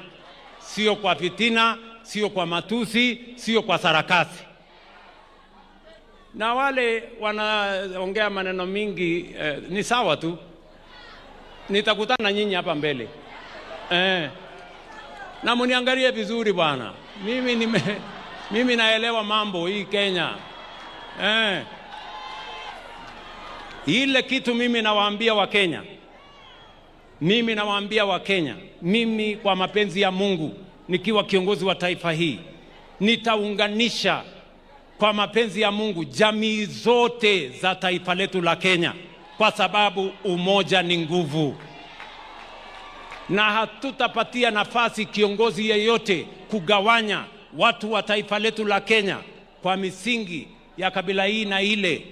sio kwa fitina, sio kwa matusi, sio kwa sarakasi. Na wale wanaongea maneno mingi ni sawa tu, nitakutana na nyinyi hapa mbele na muniangalie vizuri bwana. Mimi naelewa mambo hii Kenya. Ile kitu mimi nawaambia Wakenya, mimi nawaambia Wakenya, mimi kwa mapenzi ya Mungu nikiwa kiongozi wa taifa hii nitaunganisha kwa mapenzi ya Mungu jamii zote za taifa letu la Kenya, kwa sababu umoja ni nguvu, na hatutapatia nafasi kiongozi yeyote kugawanya watu wa taifa letu la Kenya kwa misingi ya kabila hii na ile.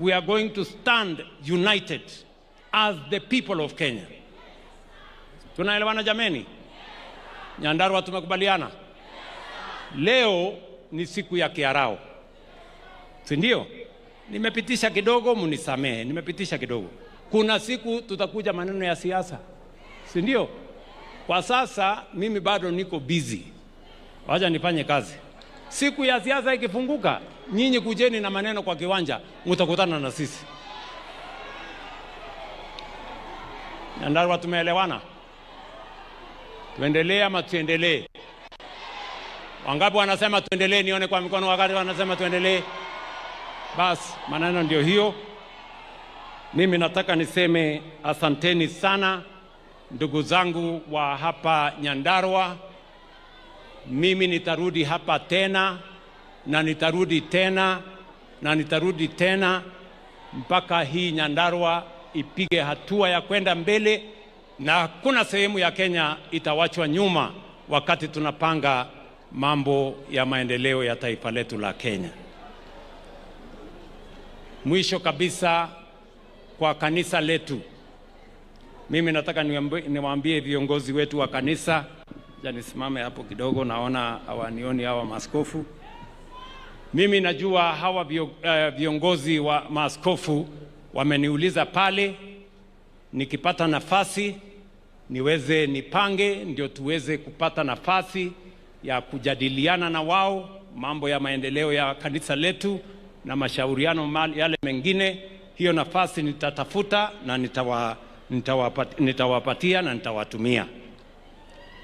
We are going to stand united as the people of Kenya. Tunaelewana jameni? Nyandarua tumekubaliana? Leo ni siku ya Kiarao, si ndio? Nimepitisha kidogo, munisamehe, nimepitisha kidogo. Kuna siku tutakuja maneno ya siasa, si ndio? Kwa sasa mimi bado niko busy, wacha nifanye kazi. Siku ya siasa ikifunguka, nyinyi kujeni na maneno kwa kiwanja, mtakutana na sisi. Nyandarua tumeelewana? Tuendelee ama tuendelee? Wangapi wanasema tuendelee? Nione kwa mikono. Wakati wanasema tuendelee, basi maneno ndio hiyo. Mimi nataka niseme asanteni sana ndugu zangu wa hapa Nyandarua. Mimi nitarudi hapa tena na nitarudi tena na nitarudi tena mpaka hii Nyandarua ipige hatua ya kwenda mbele, na hakuna sehemu ya Kenya itawachwa nyuma wakati tunapanga mambo ya maendeleo ya taifa letu la Kenya. Mwisho kabisa, kwa kanisa letu, mimi nataka niwaambie viongozi wetu wa kanisa, ja nisimame hapo kidogo, naona hawanioni hawa maaskofu. Mimi najua hawa viongozi wa maaskofu wameniuliza pale, nikipata nafasi niweze nipange, ndio tuweze kupata nafasi ya kujadiliana na wao mambo ya maendeleo ya kanisa letu na mashauriano yale mengine. Hiyo nafasi nitatafuta na nitawapatia na nitawatumia.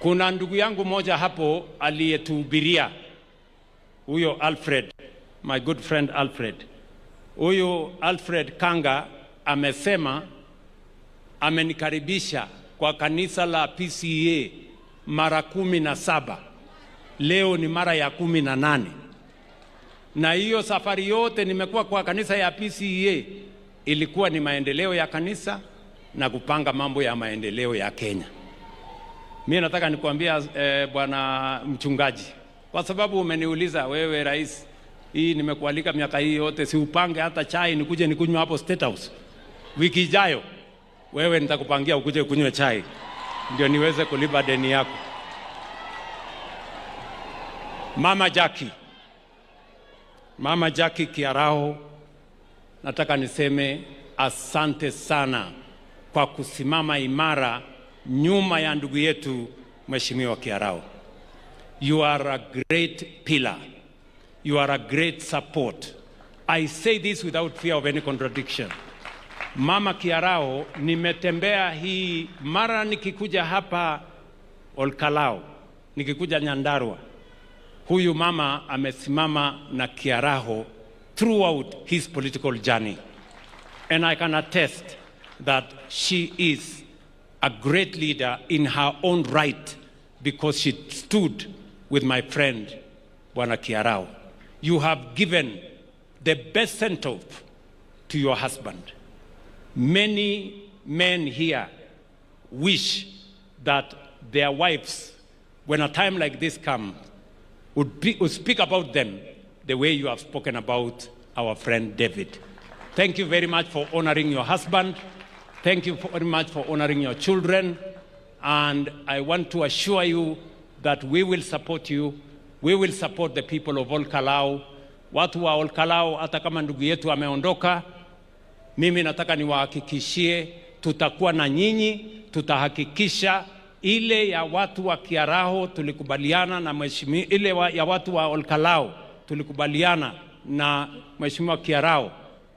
Kuna ndugu yangu moja hapo aliyetuhubiria, huyo Alfred, my good friend Alfred. Huyu Alfred Kanga amesema amenikaribisha kwa kanisa la PCA mara 17. Leo ni mara ya 18. Na hiyo safari yote nimekuwa kwa kanisa ya PCA ilikuwa ni maendeleo ya kanisa na kupanga mambo ya maendeleo ya Kenya. Mimi nataka nikuambia bwana mchungaji, kwa sababu umeniuliza wewe rais, hii nimekualika miaka hii yote, si upange hata chai nikuje nikunywe hapo State House wiki ijayo? Wewe nitakupangia ukuje kunywe chai ndio niweze kulipa deni yako. Mama Jackie, Mama Jackie Kiaraho, nataka niseme asante sana kwa kusimama imara nyuma ya ndugu yetu Mheshimiwa Kiaraho. You are a great pillar. You are a great support. I say this without fear of any contradiction. Mama Kiaraho, nimetembea hii mara nikikuja hapa Olkalao, nikikuja Nyandarua, huyu mama amesimama na Kiaraho throughout his political journey. And I can attest that she is a great leader in her own right because she stood with my friend Bwana Kiaraho. You have given the best send-off to your husband. Many men here wish that their wives, when a time like this comes, would speak about them the way you have spoken about our friend David. Thank you very much for honoring your husband. Thank you very much for honoring your children. And I want to assure you that we will support you. We will support the people of Olkalou. Watu wa Olkalou, hata kama ndugu yetu ameondoka, mimi nataka niwahakikishie tutakuwa na nyinyi, tutahakikisha ile ya watu wa Kiaraho tulikubaliana na mheshimiwa, ile ya watu wa Olkalou tulikubaliana na mheshimiwa Kiaraho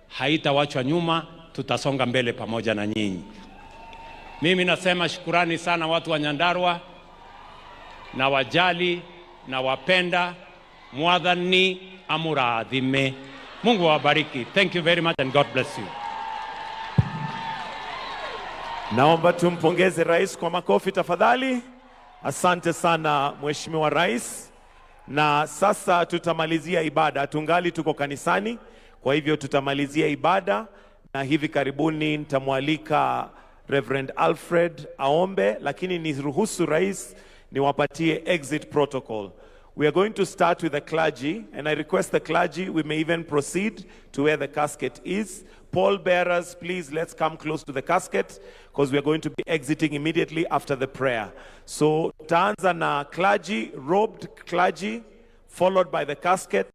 haitawachwa nyuma, tutasonga mbele pamoja na nyinyi. Mimi nasema shukurani sana watu wa Nyandarua, nawajali nawapenda, Mwathani amurathime. Mungu awabariki. Thank you very much and God bless you. Naomba tumpongeze rais kwa makofi tafadhali. Asante sana, Mheshimiwa Rais. Na sasa tutamalizia ibada, tungali tuko kanisani, kwa hivyo tutamalizia ibada na hivi karibuni nitamwalika Reverend Alfred aombe, lakini niruhusu rais niwapatie exit protocol. We are going to start with the clergy, and I request the clergy, we may even proceed to where the casket is. Pall bearers, please, let's come close to the casket because we are going to be exiting immediately after the prayer. So, tutaanza na clergy, robed clergy, followed by the casket.